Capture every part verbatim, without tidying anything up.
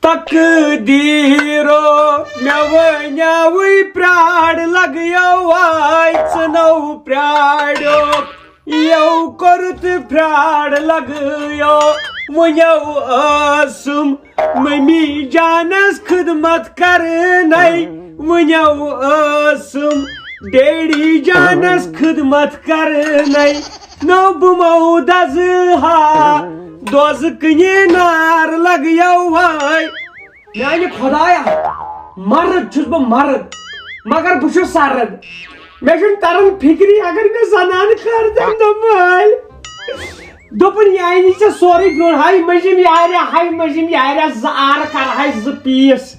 تقدیٖرو، مےٚ ؤنیٛاوٕے پرٛار لگیو آے ژٕ نو پرٛاریوکھ۔ یو کوٚر تہٕ پرٛار لگیو، وُنیو ٲسٕم ممی جانس خدمت کرنے، وُنیو ٲسٕم ڈیڈی جانس خدمت کرنے۔ نو بہٕ مو دزٕ ہا، دوزٕ کنہِ نار لگیو آے۔ میانہِ خدایا، مرد چھُس بہٕ مرد، مگر بہٕ چھُس سرد۔ مےٚ چھُنہٕ تران فکری اگر مےٚ زنان خاندان دۄہ مٲلۍ۔ دوٚپُن، یعنی ژےٚ سورُے برٛونٛہہ، ہاے مٔنٛزِم یاریا، ہاے مٔنٛزِم یاریا، زٕ آرٕ کرہاے زٕ پیٖس۔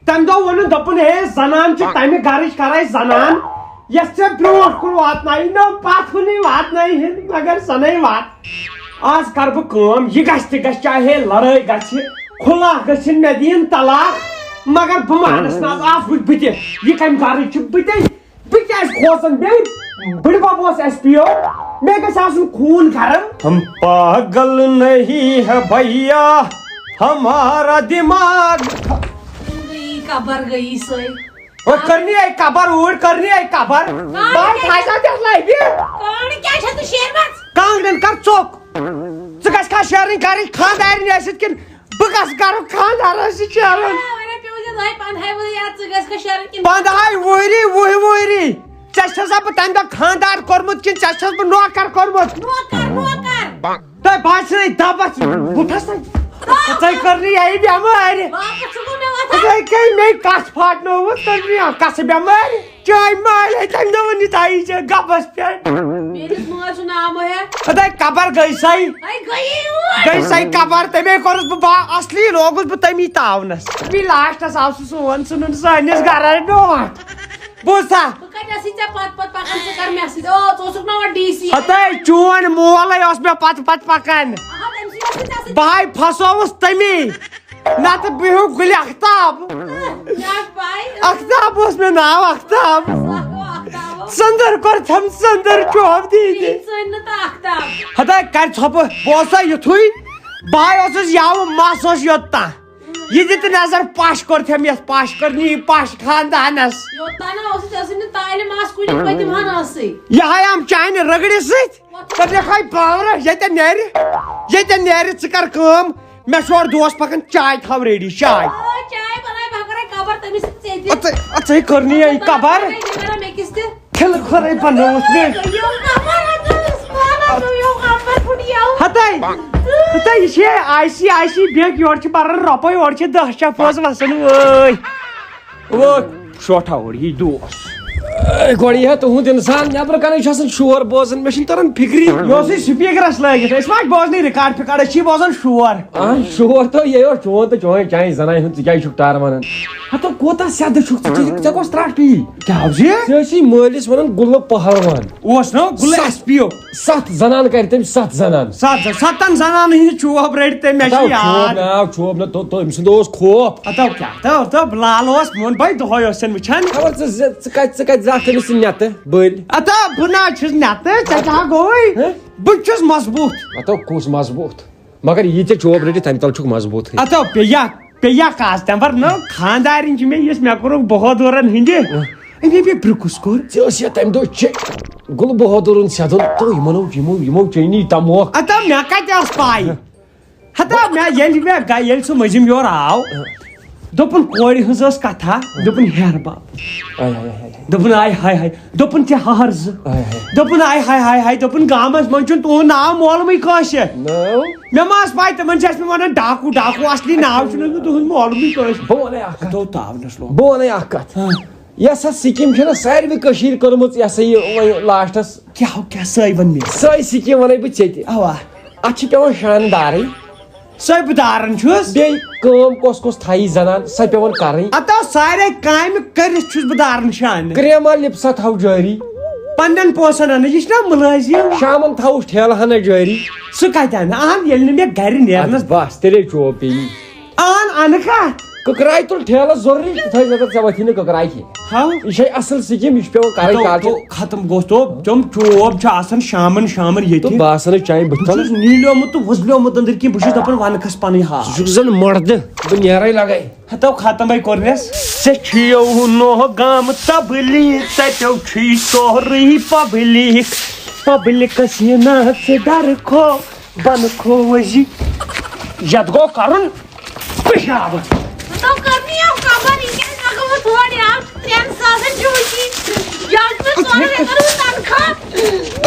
تَمہِ دۄہ ووٚنُن، دوٚپُن، ہے، زنان چھِ تَمہِ گرٕچ کرے زنان، یۄس ژےٚ برٛونٛٹھ کُن واتنایہِ، نہ پتھ کُنٕے واتنایہِ ہن، مگر سۄ نے وات۔ آز کرٕ بہٕ کٲم، یہِ گژھِ تہِ گژھِ، چاہے لڑٲے گژھِ، کھُلہ گٔژھِن مےٚ دِیِن طلاق، مگر بہٕ مانس نہٕ آز، آز وٕچھ بہٕ تہِ، یہِ کمہِ گرٕچ چھِ، بہٕ تہِ، بہٕ کیازِ کھوژن بیٚیہِ؟ بٕڈبب اوس ایس پی او، مےٚ گژھِ آسُن خوٗن گرم۔ ہم پاگل نہیں ہے بھیا، ہمارا دماغ۔ گٔیی قبر گٔیی سۄے۔ اور کرنی آئی قبر اوٗرۍ، کرنی آئی قبر۔ بہٕ ہاے تھایہِ سا تتھ لبہِ۔ کانٛگڑِ کیٛاہ چھَتھ ژٕ شیرمٕژ؟ کانٛگڑٮ۪ن کر ژوٚک۔ ژٕ گژھکھا شیرٕنۍ گرٕچ خانٛدارِنۍ ٲسِتھ کِنہٕ بہٕ گژھٕ گرُک خانٛدار ٲسِتھ شیرُن؟ آ، وَنان پیوٚو زِ دۄہے پنٛدہاے ؤری یاد، ژٕ گژھکھا شیرٕنۍ کِنہٕ پنٛدہاے وُہری، وُہہِ وُہری۔ ژےٚ چھَسا بہٕ تَمہِ دۄہ خانٛدار کوٚرمُت کِنہٕ ژےٚ چھَس بہٕ نوکر کوٚرمُت؟ نوکر، نوکر۔ تۄہہِ باسہِ نَے دَبَس بُتھَس نَے۔ ژَے کٔرنٕے یہِ بٮ۪مٲرۍ۔ واپس چھُکھ مےٚ وَتھان۔ ژَے کٔرۍ مےٚ کَس پھاٹنٲوٕتھ، کٔرنٕے اَکھ کَسہٕ بٮ۪مٲرۍ۔ چٲنۍ مالۍ ہے تَمہِ دۄہ ووٚن یہِ تھایہِ ژےٚ گَبَس پٮ۪ٹھ۔ میٲنِس مٲلۍ سُنٛد ناو مہ ہےٚ۔ خۄداے قبر گٔے سَے۔ ہے گٔیی اور۔ گٔے سَے قبر، تَمے کوٚرُس بہٕ با-، اَصلی لوگُس بہٕ تَمی تاونَس۔ بیٚیہِ لاسٹَس آو سُہ سون ژھٕنُن سٲنِس گَرَس برونٛٹھ۔ بوٗزتھا؟ بہٕ کَتہِ ٲسٕے ژےٚ پَتہٕ پَتہٕ پَکان، ژٕ کَر مےٚ سۭتۍ؟ او، ژٕ اوسُکھ نا وۄنۍ ڈی سی۔ ہَتَے چون مول ہے اوس مےٚ پَتہٕ پَتہٕ پَکان۔ اَہَن، أمۍ سٕے اوس نہٕ ژےٚ سۭتۍ۔ بہٕ ہاے پھسووُس تَمی۔ نَتہٕ بِہِو گُلہِ اختاب۔ کیٛاہ پَے؟ اختاب اوس مےٚ ناو، اختاب۔ اَکھ گوٚو اختاب۔ ژٔنٛدٕر کوٚرتھَم ژٔنٛدٕر چوب دیٖدِ۔ یہِ ژٔنۍ نہٕ تہٕ اختاب۔ ہَتَے کَرِ ژھۄپہٕ، بہٕ اوسا یُتھُے؟ بہٕ ہاے اوسُس یَوٕ، مَس اوس یوٚت تام۔ یہِ دِ تہٕ نظر پش کوٚرتھم یتھ پش کٔرنی پش خاندانس۔ یوٚتانۍ اوسُے ژےٚ سٕنٛدِ تالہِ ماس کُنہِ پٔتِم ہن ٲسٕے۔ یہِ ہاے آم چانہِ رگڑِ سۭتۍ۔ وۄتھ۔ ژےٚ لیکھے پاورس ییٚتٮ۪ن نیرِ، ییٚتٮ۪ن نیرِ ژٕ کر کٲم۔ مےٚ چھُ اورٕ دوس پکان چاے تھاو ریڈی چاے۔ آ، چاے بناے بہٕ کرے قبر تٔمِس سۭتۍ ژےٚ تہِ۔ اَتھ ژےٚ، اَتھ ژےٚ کٔرنی یہِ قبر۔ یہِ کران مےٚ کِس تہِ۔ کھِلہٕ کھۄرے بنووُتھ مےٚ۔ یہِ قبر ہتاے۔ ہتاے، یہِ چھِ I C I C bank, یورٕ چھِ بران رۄپے، اورٕ چھِ دَہ چاہ پوز وسان وٲے۔ وٲے، شوٹھا اورٕ یہِ دوس۔ اے، گۄڈٕ یہِ ہا تُہُنٛد اِنسان نٮ۪برٕ کَنَے چھُ آسان شور بوزان، مےٚ چھُنہٕ تَران فِکری۔ یہِ اوسُے سپیکرَس لٲگِتھ، أسۍ ما چھِ بوزنٕے ریکارڈ فِکارڈ، أسۍ چھِ بوزان شور۔ آ، شور تہٕ یہِ اوس چون تہٕ چون چانہِ زَنانہِ ہُنٛد، ژٕ کیٛازِ چھُکھ ٹارٕ وَنان؟ ہتو کوٗتاہ سیٚدٕ چھُکھ ژٕ، ژےٚ، ژےٚ کۄس ترٛٹھ پیٚیی؟ کیٛاہ حظ یہِ؟ ژےٚ ٲسی مٲلِس وَنان گُلہٕ پہلوان۔ اوس نا گُلہٕ ستھ، ایس پی او۔ ستھ زنان کرِ تٔمۍ، ستھ زنان۔ ستھ، ستن زنانن ہٕنٛدۍ چوب رٔٹۍ تٔمۍ، مےٚ چھُ ہتو چوب یاد۔ ناو چوب نہ، تو، تو، أمۍ سُنٛد اوس خوف۔ ہتو کیٛاہ، ہتو، ہتو بلال اوس، میون بھاے دۄہے اوس ژےٚ وٕچھان۔ خبر ژٕ زِ-، ژٕ کتہِ، ژٕ کتہِ زاکھ تٔمِس سُہ نٮ۪تہٕ بٔلۍ؟ ہتو بہٕ نہ حظ چھُس نٮ۪تہٕ، ژےٚ کیٛاہ گوٚوُے؟ ہہ؟ بہٕ تہِ چھُس مضبوٗط۔ ہتو کُس مضبوٗط؟ مگر یہِ ژےٚ چوب رٔٹِتھ تَمہِ تَل چھُکھ مضبوٗط ہے۔ ہتو پیٚیا، پیٚیا کاز تَمہِ پَتہٕ نہ خانٛدارِنۍ چھِ مےٚ یُس مےٚ کوٚرُکھ بہادُرَن ہٕنٛدِ۔ اۭں۔ أمۍ مےٚ برٛکُس کوٚر۔ ژےٚ ٲس یا تَمہِ دۄہ چے-، گُلہٕ بہادُرُن سیٚدُن تہٕ یِمَن اوس، یِمو، یِمو چے نی تَموکھ۔ ہتا مےٚ کَتہِ ٲس پَے؟ ہتا مےٚ ییٚلہِ مےٚ گَ-، ییٚلہِ سُہ مٔنٛزِم یورٕ آو، اۭں۔ دوٚپُن کورِ ہٕنٛز ٲس کَتھا، دوٚپُن ہیرٕ بَب۔ آے، آے، آے، آے۔ دوٚپُن آے ہاے ہاے، دوٚپُن ژےٚ ہَہَر زٕ۔ آے ہاے۔ دوٚپُن آے ہاے ہاے ہاے، دوٚپُن گامَس منٛز چھُنہٕ تُہُنٛد ناو معلومٕے کٲنٛسہِ۔ ناو؟ مےٚ ما ٲس پَے، تِمَن چھِ ٲسمٕتۍ وَنان ڈاکوٗ، ڈاکوٗ، اَصلی ناو چھُنہٕ اوسمُت تُہُنٛد معلومٕے کٲنٛسہِ۔ بہٕ وَنَے اَکھ کَتھ۔ تو تاونَس لوٚگ۔ بہٕ وَنَے اَکھ کَتھ۔ ہاں۔ یۄس سۄ سِکیٖم چھَنہ ساروٕے کٔشیٖرِ کٔرمٕژ، یہِ ہسا یہِ وۄنۍ لاسٹَس؟ کیٛاہ، کیٛاہ سۄے وَن مےٚ؟ سۄے سِکیٖم وَنَے بہٕ ژےٚ تہِ۔ اَوا۔ اَتھ چھِ پٮ۪وان شانہٕ دارٕے۔ سۄے بہٕ داران چھُس۔ بیٚیہِ کٲم کۄس کۄس تھایہِ زنان، سۄ پٮ۪وان کرٕنۍ۔ ہتو سارے کامہِ کٔرِتھ چھُس بہٕ داران شانہٕ۔ کرٛیما لِپسا تھاو جٲری۔ پننٮ۪ن پونٛسن اَنہٕ، یہِ چھُنہ مُلٲزِم۔ شامن تھاوُس ٹھیلہٕ ہنا جٲری۔ سُہ کتہِ اَنہٕ؟ اہن، ییٚلہِ نہٕ مےٚ گرِ نیرنس۔ اَدٕ بس، تیٚلے چوب پیٚیی۔ اہن، اَنہٕ کتھ؟ کٕکراے تُل ٹھیلس ضروٗری، تہٕ تھٲے زِ ژےٚ وۄتھی نہٕ کٕکراے کینٛہہ۔ ہاو۔ یہِ چھے اصل سکیٖم، یہِ چھُ پٮ۪وان کرٕنۍ تو، کالچن۔ تو ختم گوٚو، تو تِم چوب چھِ آسان شامن، شامن ییٚتہِ۔ تو بہٕ آسن نہٕ چانہِ بٕتھِ بہٕ کَنہِ۔ چھُس نیٖلیومُت تہٕ وۄزلیومُت أنٛدٕرۍ کِنۍ، بہٕ چھُس دپان ونہٕ کھس پنٕنۍ حال۔ ژٕ چھُکھ زن مۄردٕ، بہٕ نیرے لگے۔ ہتو ختمے کوٚر مےٚ۔ ژےٚ چھُیو نوٚو گامہٕ تبلیغ، تتیو چھُے سورُے پبلک۔ پبلکس یہِ نہ ژٕ ڈر کھو، بنہٕ کھو وزی۔ یتھ گوٚو کرُن پِشاب۔ تو کٔر نہٕ یَو قبر، یہِ کیٛازِ لگٲوٕتھ ہورٕ؟ یَو چھُ ترٛٮ۪ن ساسَن ڈیوٹی، یَو چھُ مےٚ ژورَن رٮ۪تَن ہُنٛد تنخواہ۔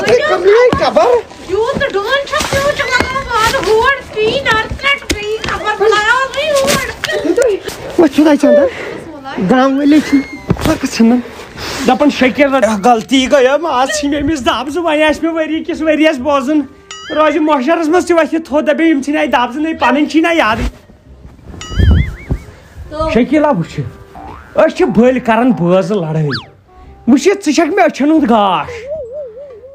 أتھے کٔر نہٕ یہِ قبر۔ یوٗت ڈوٗن چھُ، تیوٗت چھُ لگاوان پانہٕ ہور، پی نار ترٛٹھ گٔیی قبر، بہٕ لگاوَس وۄنۍ ہور۔ وۄنۍ چھُ دَے ژَندَر، گام وٲلۍ چھِ پَتہٕ ژھٕنان۔ دَپان شٲکِر، غلطی گٔیَم، آز ژھٕنۍ مےٚ أمِس دَب زٕ، وۄنۍ آسہِ مےٚ ؤری کِس ؤریَس بوزُن۔ روزِ محشرس منٛز تہِ وۄتھِ تھوٚد، دَپے یِم ژھٕنۍ آیہِ دَب زٕ، نَے پَنٕنۍ چھی نہ یادٕے۔ تو۔ شکیلا وٕچھِ، أسۍ چھِ بٔلۍ کران بٲژ لڑٲے۔ وٕچھِ، ژٕ چھکھ مےٚ أچھن ہُنٛد گاش،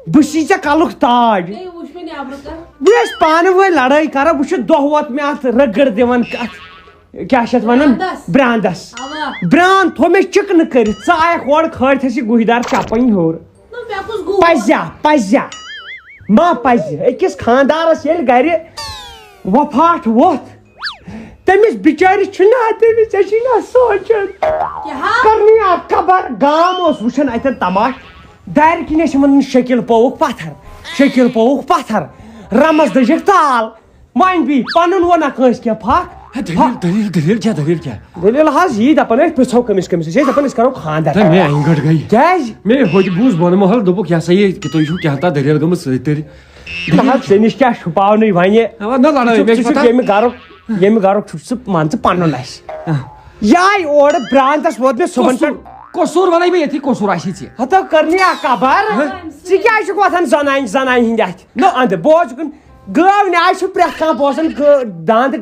بہٕ چھُسے ژےٚ کلُک تاج۔ ہے، وٕچھ مےٚ نیٚبرٕ کَن۔ بہٕ ٲسۍ پانہٕ وٲنۍ لڑٲے کران، وٕچھِ دۄہ ووت مےٚ اتھ رٔگٕر دِوان اتھ، کیٛاہ چھِ اتھ ونان؟ براندس۔ براندس۔ اوا۔ براند تھوٚو مےٚ چِکنہٕ کٔرِتھ، ژٕ آیکھ اورٕ کھٲلتھس یہِ گُہۍ دار چپٕنۍ ہیوٚر۔ نہ، مےٚ کُس گوٚو؟ پزیا، پزیا۔ ما پزِ أکِس خاندارس ییٚلہِ گرِ وفاٹ ووٚتھ، تٔمِس بِچٲرِس چھُنہ تٔمِس، ژےٚ چھُے نہ سونٛچان۔ کیٛاہ؟ کٔرنی اکھ قبر، گام اوس وٕچھان اتٮ۪ن تماش، دارِ کِنۍ ٲسۍ یِمن شکیل پووُکھ پتھر، شکیل پووُکھ پتھر، رمس دٔجِکھ تال۔ وۄنۍ بی پنُن ووٚنا کٲنٛسہِ کینٛہہ پھکھ؟ ہے، دٔلیٖل، دٔلیٖل، دٔلیٖل کیٛاہ، دٔلیٖل کیٛاہ؟ دٔلیٖل حظ یی دپان ٲسۍ پرٛژھو کٔمِس کٔمِس، أسۍ ٲسۍ دپان أسۍ کرو خانٛدر۔ ہے، مےٚ انہِ گٔٹ گٔے۔ کیٛازِ؟ مےٚ ہوٚتہِ بوٗز بۄنہٕ محل، دوٚپُکھ، یہِ ہسا یہِ کہِ تُہۍ چھُو کیٛاہ تام دٔلیٖل گٔمٕژ سۭتۍ تٔرۍ۔ نہ حظ، ژےٚ نِش کیٛاہ چھُپاونٕے وۄنۍ؟ اَوا، نہ لڑٲے، ژٕ چھُکھ، مےٚ ژٕ چھُکھ کھۄتہ۔ ییٚمہِ گرُک، ییٚمہِ گرُک چھُکھ ژٕ، مان ژٕ پنُن اَسہِ۔ آ۔ یہِ آے اورٕ برانٛدس ووت مےٚ صُبحن قصوٗر، پٮ۪ٹھ۔ قصوٗر وَنَے بہٕ ییٚتھی، قصوٗر آسی ژےٚ۔ ہتا کٔر نہٕ اکھ خبر۔ ہہ؟ ژٕ کیٛازِ چھُکھ وۄتھان زنانہِ، زنانہِ ہِنٛدِ اَتھِ؟ نہ۔ اَندٕ بوز کُن۔ گٲو نیٛاے چھُ پرٛٮ۪تھ کانٛہہ بوزان، گٲ-، داند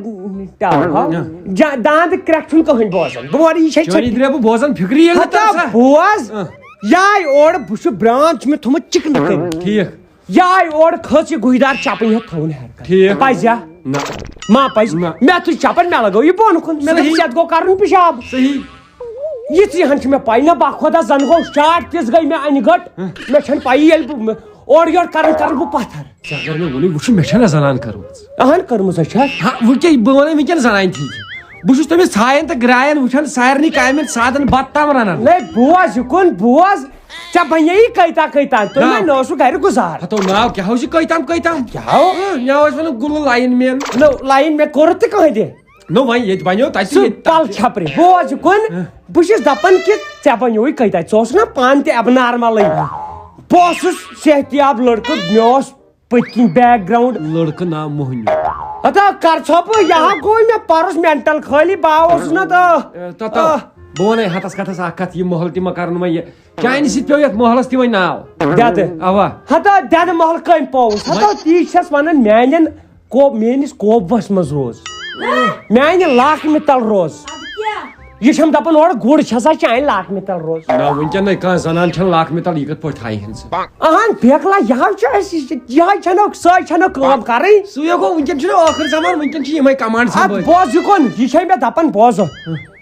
ٹاو، ہا؟ ہہ۔ جا-، داند کرٛٮ۪کھ چھُنہٕ کٕہٕنۍ بوزان۔ بہٕ وَنہٕ، یہِ چھےٚ چٲنی چھٔپِتھ۔ درٛاو بہٕ بوزان فِکرِ ییٚلہِ نہٕ ہتا تَمہِ ساتہٕ۔ بوز، ہہ۔ یہِ آے اورٕ، بہٕ چھُس برٛانٛد، چھُ مےٚ تھوٚمُت چِکنہٕ کٔرِتھ۔ ٹھیٖک۔ یہِ آے اورٕ، کھٔژ یہِ گُہۍ دار چپٕنۍ ہٮ۪تھ تھوٚوُن ہٮ۪رٕ کَنہِ۔ ٹھیٖک۔ پَزیا؟ نہ۔ ما پَزِ؟ نہ۔ مےٚ تُج چپن، مےٚ لگٲو یہِ بۄن کُن۔ مےٚ دوٚپ، صحیح۔ یَتھ گوٚو کَرُن پِشاب۔ صحیح۔ یِژٕے ہن چھِ مےٚ پَے۔ نہ، با خۄدا، زَن گوٚو شاٹ تِژھ گٔے مےٚ اَنہِ گٔٹ۔ ہہ۔ مےٚ چھَنہٕ پَیی، ییٚلہِ بہٕ مےٚ اورٕ یورٕ کَران کَران بہٕ پَتھر۔ ژےٚ اگر مےٚ ووٚنُے، وٕچھ، مےٚ چھَنہ زنان کٔرمٕژ۔ اہن، کٔرمٕژ ہا چھَس۔ ہا، وۄنۍ کیٛاہ، بہٕ وَنَے وٕنکٮ۪ن زنانہِ تھی۔ بہٕ چھُس تٔمِس ژھایَن تہٕ گرٛایَن وٕچھان، سارنٕے کامٮ۪ن سادَن بَتہٕ تام رَنان۔ نَے، بوز یہِ کُن، بوز۔ ژےٚ بَنے یہِ کٔتۍ تام کٔتۍ تام، تُہۍ ناو؟ مےٚ نہ اوسُو گَرِ گُزار۔ ہتو ناو کیٛاہ اوس یہِ کٔتۍ تام کٔتۍ تام؟ کیٛاہ ہو؟ اۭں، مےٚ اوس وَنان گُلہٕ لاین مین۔ نو، لاین مین کوٚرُتھ تہِ کٕہٕنۍ تہِ؟ نو، وۄنۍ ییٚتہِ بَنیو تَتہِ سُہ ییٚتہِ پَل تَتھ چھِ۔ چھپرِ۔ بوز یہِ کُن، ہہ۔ بہٕ چھُس دَپان کہِ ژےٚ بَنیووُے کٔتۍ تام، ژٕ اوسُکھ نا پانہٕ تہِ ایبنارملٕے۔ بہٕ اوسُس صحتیاب لٔڑکہٕ، مےٚ اوس پٔتۍ کِنۍ بیک گراوُنڈ۔ لٔڑکہٕ ناو موہنیو۔ ہتا کر ژھۄپہٕ، یہِ ہا گوٚو مےٚ پَرُس مینٹل خٲلی، بہٕ ہا اوسُس نہ تہٕ۔ اے، تہ، تہ، آہ۔ بہٕ وَنَے ہَتَس کَتھَس اَکھ کَتھ، یہِ محل تہِ مہ کَرُن وۄنۍ یہِ۔ چانہِ سۭتۍ پیوٚو یَتھ محلَس تہِ وۄنۍ ناو۔ دٮ۪دٕ۔ اَوا۔ ہتا دٮ۪دٕ محل کٔمۍ پووُس؟ ہتا وۄنۍ تی چھَس وَنان، میٛانٮ۪ن کو-، میٛٲنِس کوبَس منٛز روز۔ میٛانہِ لاکمہِ تَل روز۔ اَدٕ کیٛاہ؟ یہِ چھَم دَپان، اورٕ گُر چھَسا چانہِ لاکمہِ تَل روز۔ نہ، وٕنکٮ۪ن نَے کانٛہہ زنان چھَنہٕ لاکمہِ تَل، یہِ کِتھ پٲٹھۍ تھایہِ ہن ژٕ؟ اہن، بیکلا، یہِ حظ چھُ اَسہِ، یہِ حظ چھَنہٕ، سۄے چھَنہٕ کٲم کَرٕنۍ۔ سُے ہا گوٚو، وٕنکٮ۪ن چھُنہٕ ٲخٕر زمان، وٕنکٮ۪ن چھِ یِمَے کمانڈ اَدٕ سمبٲلۍ۔ بوز یہِ کُن، یہِ چھے مےٚ دَپان، بوزو۔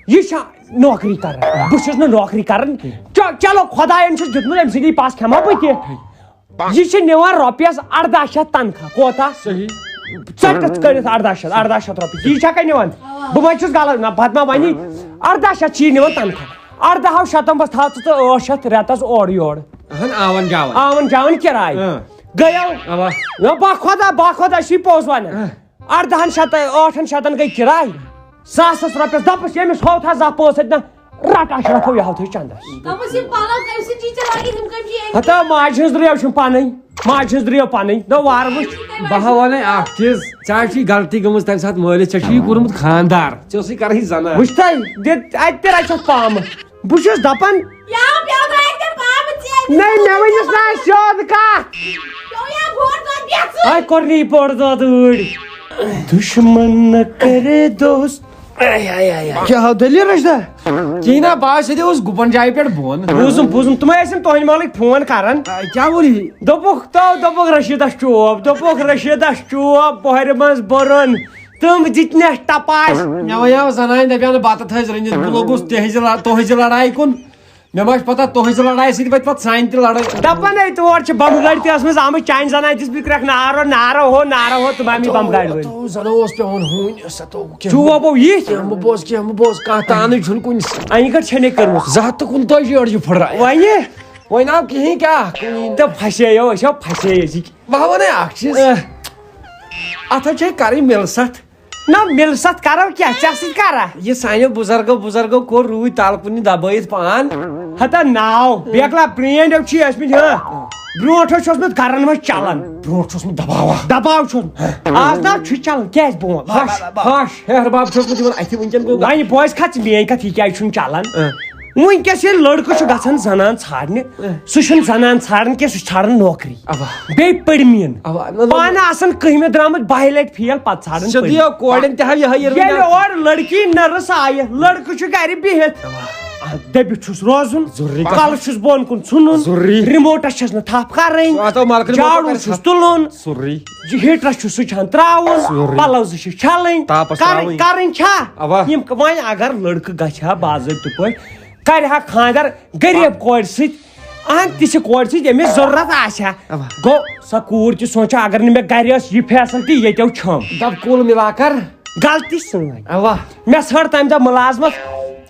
یہِ چھا نوکری کران؟ بہٕ چھُس نہٕ نوکری کران۔ چا-، چلو، خۄداین چھُس دیُتمُت، أمۍ سٕنٛدی پس کھٮ۪مہٕ ہا بہٕ تہِ۔ یہِ چھِ نِوان رۄپیس ارداہ شیٚتھ تنخواہ۔ کوتاہ؟ صحیح۔ ژٔٹِتھ کٔرِتھ ارداہ شیٚتھ، ارداہ شیٚتھ رۄپیہِ۔ یہِ چھا کَتہِ نِوان؟ بہٕ ما چھُس غلط؟ نہ، پتہٕ ما وَنی؟ ارداہ شیٚتھ چھِ یہِ نِوان تنخواہ۔ ارداہو شیٚتن بس تھاو ژٕ ژٕ ٲٹھ شیٚتھ رٮ۪تس اورٕ یورٕ۔ اہن، آون جاون۔ آون جاون کِراے۔ اۭں۔ گٔیو؟ اوا۔ نہ، با خۄدا، با خۄدا، چھُے پوٚز وَنان۔ اۭں۔ اردہن شیٚتن، ٲٹھن شیٚتن گٔے کِراے۔ ساسس رۄپیس دَپُس، ییٚمِس ہوو تھا زانٛہہ پونٛسہٕ، نہ رٹ اَشرفو، یہِ ہاو تھٲے چندس۔ کمس یِم پلو، کمہِ سۭتۍ چھِ ژےٚ لٲگِتھ؟ یِم کٔمۍ چھِ أنۍ؟ ہتا ماجہِ ہٕنٛز درٛیو چھِم پنٕنۍ، ماجہِ ہٕنٛز درٛیو پنٕنۍ۔ نہ وارٕ وٕچھ۔ بہٕ ہا وَنَے اکھ چیٖز، ژےٚ چھُے غلطی گٔمٕژ تَمہِ ساتہٕ مٲلِس، ژےٚ چھُے یہِ کوٚرمُت خانٛدار، ژےٚ اوسُے کَرٕنۍ زَنان۔ وٕچھ تۄہہِ، دِ-، اَتہِ تہِ رَچھَتھ پامہٕ۔ بہٕ چھُس دَپان۔ یا پیوٚو نہٕ اَتہِ پامہٕ ژےٚ۔ نہ، مےٚ ؤنِس نہ سیوٚد کَتھ۔ پیوٚو یا بوٚڑ دۄد یَژھُن۔ آے کوٚر نہٕ یہِ بوٚڑ دۄد أڑۍ۔ دُشمن نہ کرے دوست۔ آے، آے، آے، آے۔ کیٛاہ ہاو دٔلیٖل رشدہ؟ کِہیٖنۍ نہ، بہٕ آس ییٚتہِ اوس گُپن جایہِ پٮ۪ٹھ بۄن۔ بوٗزُم، بوٗزُم، تِمے ٲسِم تُہنٛدِ محلٕکۍ فون کران۔ آ، کیٛاہ ووٚن یہِ؟ دوٚپُکھ تو، دوٚپُکھ رشیدس چوب، دوٚپُکھ رشیدس چوب، بۄہرِ منٛز بۄرُن۔ تِم دِتۍ نہ ٹپاش۔ مےٚ وَنیٛاو زنانہِ دَپیٛاو نہٕ بَتہٕ تھٲوزِ رٔنِتھ، بہٕ لوٚگُس تِہنٛزِ لڑ-، تُہنٛزِ لڑایہِ کُن۔ مےٚ ما چھِ پتہ تُہنٛزِ لڑایہِ سۭتۍ وَتہِ پتہٕ سانہِ تہِ لڑٲے۔ دَپان ہے تور چھِ بمہٕ گاڑِ تہِ ٲسمٕژ آمٕژ، چانہِ زنانہِ دِژ مےٚ کرٛٮ۪کھ نارو، نارو ہو، نارو ہو، تِم آمٕتۍ بمہٕ گاڑِ وٲلۍ۔ تو زنو اوس پٮ۪وان ہوٗنۍ، سا تو کیٛاہ چوب ہو یِتھ۔ کیٛاہ مہٕ بوز، کیٛاہ مہٕ بوز، کانٛہہ تانٕے چھُنہٕ کُنہِ سۭتۍ۔ اَنہِ گٔٹۍ چھےٚ نَے کٔرمٕژ۔ زٕ ہَتھ تہٕ کُنتٲجی أڑجہِ پھٕٹرایہِ۔ وۄنۍ؟ وۄنۍ آو کِہیٖنۍ کیٛاہ؟ کُنی۔ تہٕ پھسییو، أسۍ ہو پھسے أزِکۍ۔ بہٕ ہا وَنے اکھ چیٖز۔ اہ۔ اتھ حظ چھے کرٕنۍ مِلسَتھ۔ نہ مِلسَتھ کرو کیٛاہ؟ ژےٚ سۭتۍ کرا؟ یہِ سانیو بُزرگو، بُزرگو کوٚر روٗدۍ تل کُنہِ دبٲیِتھ پان۔ ہتا ناو، بیکلا پرٛٲنۍ یِم چھِ ٲسمٕتۍ، ہہ۔ برونٛٹھ اوس اوسمُت گرن منٛز چلان۔ برونٛٹھ چھُ اوسمُت دباوا۔ دباو چھُنہٕ۔ آز نہ چھُ چلان، کیٛازِ بہٕ وَنہٕ؟ ہش، ہش، ہیہر باب چھُ اوسمُت یِوان اَتھِ وٕنکٮ۪ن گوٚو۔ وۄنۍ بوز کتھ ژٕ میٛٲنۍ کتھ، یہِ کیٛازِ چھُنہٕ چلان؟ اہ۔ وٕنکیٚس ییٚلہِ لڑکہٕ چھُ گژھان زنان ژھانڈنہِ، اہ۔ سُہ چھُنہٕ زنان ژھانڈان کینٛہہ، سُہ چھُ ژھانڈان نوکری۔ اوا۔ بیٚیہِ پٔرمِیَن۔ اوا، نہ، نہ، نہ۔ پانہٕ آسان کٔہمہِ درٛامٕتۍ، بَہہِ لَٹہِ فیل، پَتہٕ ژھانڈان سیوٚدُے پٔرمِیَن۔ یو کورٮ۪ن تہِ ہا یِہوٚے یہِ اِرُن ویٚلہِ ڈاکٹر۔ اورٕ لڑکی نٔرٕس آیہِ، لڑکہٕ چھُ گرِ بِہِتھ۔ اوا۔ اَتھ دٔبِتھ چھُس روزُن، ضروٗری۔ کَلہٕ چھُس بۄن کُن ژھُنُن، ضروٗری۔ رِموٹَس چھَس نہٕ تھپھ کَرٕنۍ، اَتھ آو مالکَن جاڑوٗ موقع چھُس کَرِ تُلُن، ضروٗری۔ یہِ ہیٖٹرَس چھُس سُہ چھَن ترٛاوُن، ضروٗری۔ پَلَو زٕ چھِ چھَلٕنۍ، تاپَس کَرٕنۍ، ترٛاوٕنۍ۔ کَرٕنۍ چھا؟ اوا۔ یِم ک-، وۄنۍ اگر لڑکہٕ گژھِ ہا باضٲبطہٕ پٲٹھۍ، کرِ ہا خانٛدر غریب کورِ سۭتۍ، اہن تِژھِ کورِ سۭتۍ ییٚمِس ضروٗرت آسہِ ہا۔ اوا۔ گوٚو سۄ کوٗر تہِ سونٛچہِ ہا، اگر نہٕ مےٚ گرِ ٲس یہِ فیسلٹی، ییٚتیو چھم۔ دپ کُل مِلا کر۔ غلطی سٲنۍ۔ اوا۔ مےٚ ژھٲر تمہِ دۄہ مُلازمت۔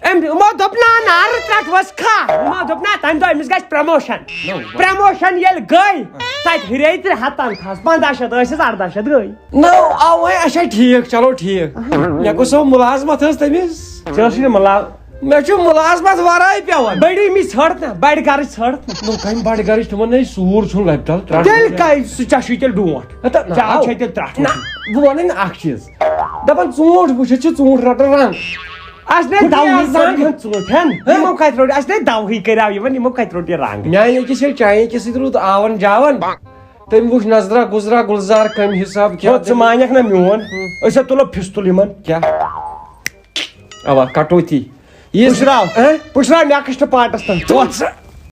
أمۍ، یِمو دوٚپ، "نہ، نارٕ ترٛٹھ ؤژھ کھا۔" یِمو دوٚپ، "نہ، تمہِ دۄہ أمِس گژھِ پروموشن۔" نو۔ پروموشن ییٚلہِ گٔے، تتہِ ہُرے ترٛےٚ ہتھ تنخواہس، پنٛداہ شیٚتھ ٲسِس، ارداہ شیٚتھ گٔے۔ نو، اوے، اچھا، ٹھیٖک، چلو، ٹھیٖک۔ مےٚ گوٚو سۄ مُلازمت حظ تٔمِس۔ ژےٚ ٲسٕے نہٕ مُلا-، مےٚ چھُ مُلازمت ورٲے پٮ۪وان۔ بٔڑی مِس ژھٲرتھ نہ، بڑِ گرٕچ ژھٲرتھ نہ۔ نو، کمہِ بڑِ گرٕچ؟ تِمن نے سوٗر چھُنہٕ لبہِ تل، ترٛٹھ۔ تیٚلہِ کمہِ سُہ ژےٚ چھُے تیٚلہِ ڈونٛٹھ؟ ہتا، نہ، ژےٚ آو۔ چھے تیٚلہِ ترٛٹھ نہ، وُچھُن۔ بہٕ وَنَے نہٕ اکھ چیٖز۔ دپان ژوٗنٛٹھ وٕچھِتھ چھِ ژوٗنٛٹھ رٹان رنٛگ۔ اَسہِ نے بہٕ دَوہٕے کیٛاہ کٔر زانہٕ؟ یِمن ژوٗنٛٹھٮ۪ن۔ ہہ؟ یِمو کتہِ روٚٹ؟ اَسہِ نے دَوہٕے کریاو یِمن، یِمو کتہِ روٚٹ یہِ رنٛگ؟ میانہِ أکِس ییٚلہِ چانہِ أکِس سۭتۍ روٗد آون جاون، تٔمۍ وٕچھ نظرا گُزرا گُلزار کمہِ حساب کیٛاہ ہو، ژٕ مانکھ نہ میون؟ ہُم۔ أسۍ ہا تُلو فِستُل یِمن۔ کیٛاہ؟ اوا، کٹوتی۔ یہِ پُشراو۔ ہہ؟ پُشراو next partس تام۔ ژٕ وَن سا۔